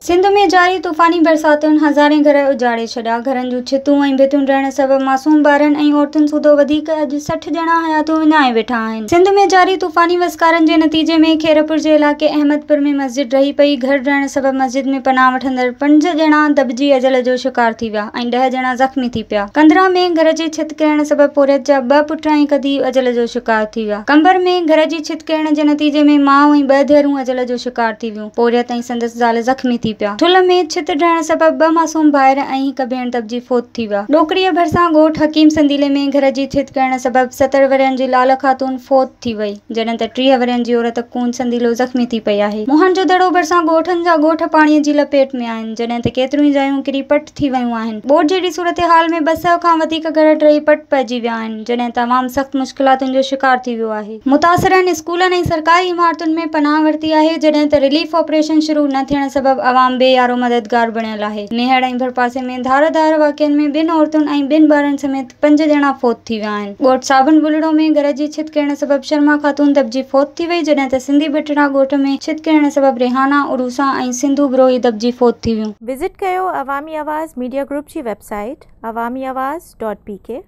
سنڌ ۾ جاري طوفاني برساتن هزارين گهر اجاڙي ڇڏيا، گهرن جون ڇتون ۽ ڀتيون ڊهڻ سبب معصوم ٻارن ۽ عورتن سوڌو وڌيڪ اڄ 60 ڄڻا حياتيون وڃائي ويٺا آهن. سنڌ ۾ جاري طوفاني وسڪارن جي نتيجي ۾ خيرپور جي علائقي احمد پور ۾ مسجد ڊهي پئي، گهر ڊهڻ سبب مسجد ۾ پناهه وٺندڙ پنج ڄڻا دٻجي اجل جو شڪار ٿي ويا ۽ 10 ڄڻا زخمي ٿي پيا. ڪنڌرا ۾ گهر جي ڇت ڪرڻ سبب پورهيت جا ٻه پٽ ۽ هڪ ڌيء اجل جو شڪار ٿي ويا. قمبر ۾ گهر جي ڇت ڪرڻ جي نتيجي ۾ ماء ۽ ٻه ڌيئرون اجل جو شڪار ٿي ويون. پورهيت ۽ سندس زال زخمي ٿي پيا. ٺل ۾ ڇت ڊهڻ سبب ٻه معصوم ڀائر ۽ هڪ ڀيڻ دٻجي فوت ٿي ويا. ڏوڪريء ڀرسان ڳوٺ حڪيم سنديلي ۾ گهر جي ڇت ڪرڻ سبب 70 ورهين جي لال خاتون فوت ٿي وئي، جڏهن ته 30 ورهين جي عورت ڪونج سنديلو زخمي ٿي پئي آهي. موهن جو دڙو ڀرسان ڳوٺن جا ڳوٺ پاڻي جي لپيٽ ۾ آهن، جڏهن ته ڪيتريون ئي جايون ڪري پٽ ٿي ويون آهن. ٻوڏ جهڙي صورتحال ۾ 200 کان وڌيڪ گهر ڊهي پٽ پئجي ويا آهن، جڏهن ته عوام سخت مشڪلاتن جو شڪار ٿي ويو آهي. متاثرن اسڪولن ۽ سرڪاري عمارتن ۾ پناهه ورتي آهي، جڏهن ته رليف آپريشن شروع نه ٿيڻ سبب عوام بي يارو مددگار بڻيل آهي. ميهڙ ۽ ڀرپاسي ۾ ڌار ڌار واقعن ۾ ٻن عورتن ۽ ٻن ٻارن سميت پنج ڄڻا فوت ٿي ويا آهن. ڳوٺ صابن ٻلڙو ۾ گهر جي ڇت ڪرڻ سبب شرما خاتون دٻجي فوت ٿي وئي، جڏهن ته سنڌي ٻٽڙا ڳوٺ ۾ ڇت ڪرڻ سبب ريحانه، عروسه ۽ سنڌو بروهي دٻجي فوت ٿي ويون. وزٽ ڪيو عوامي آواز ميڊيا گروپ جي web site Awami Awaz dot P K.